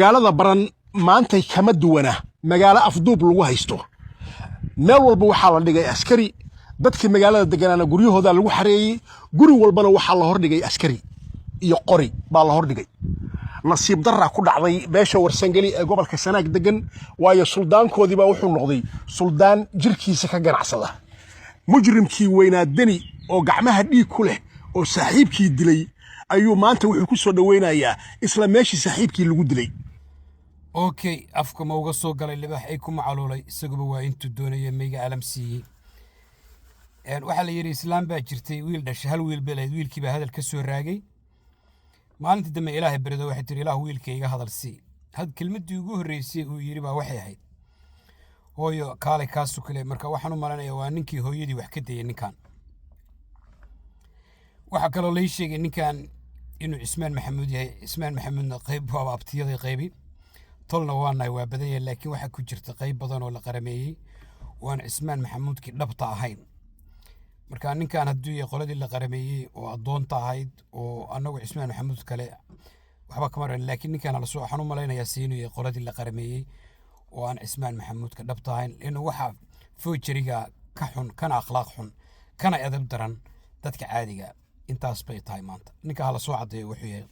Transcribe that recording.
Magaalada Baran maantay kama duwana magaalo afduub lagu haysto. Meel walba waxaa la dhigay askari. Dadkii magaalada deganaana guryahooda lagu xareeyey. Guri walbana waxaa la hordhigay askari iyo qori baa la hordhigay. Nasiib daraa ku dhacday beesha Warsangeli ee gobolka Sanaag degan, waayo suldaankoodii baa wuxuu noqday suldaan jirkiisa ka ganacsada. Mujrimkii weynaa Deni oo gacmaha dhiig ku leh oo saaxiibkii dilay ayuu maanta wuxuu ku soo dhoweynayaa isla meeshii saaxiibkii lagu dilay. Okay, afka ma uga soo galay libaax ay ku macaluulay? Isaguba waa intuu doonaya mayga alam siiyey. Waxaa la yidhi islaam baa jirtay wiil dhashay, hal wiil bay lahayd. Wiilkii baa hadal ka soo raagay. Maalintii dambe Ilaahay berido waxay tiri, "Ilaah, wiilka iga hadal sii." Had kelmaddii ugu horreysay uu yidhi baa waxay ahayd, "Hooyo, kaalay kaasu kale." Marka waxaan u malaynayaa waa ninkii hooyadii wax ka dayay ninkan. Waxaa kaloo lay sheegay ninkan inuu Cismaan Maxamuud yahay. Cismaan Maxamuudna qayb waaba abtiyaday, qaybi tolna waa nahay, waa badan yahay, laakiin waxaa ku jirta qayb badan oo la qarameeyey waan Cismaan Maxamuudkii dhabta ahayn. Marka ninkan hadduu yahay qoladii la qarameeyey oo addoonta ahayd oo annagu Cismaan Maxamuud kale waxba kama ran, laakiin ninkan lasoo waxaan u malaynayaa si inuu yahay qoladii la qarameeyey oo aan Cismaan Maxamuudka dhabta ahayn, inuu waxa forgery-ga ka xun, kana akhlaaq xun, kana edeb daran dadka caadiga. Intaas bay tahay. Maanta ninka hala soo caddeeyo wuxuu yahay.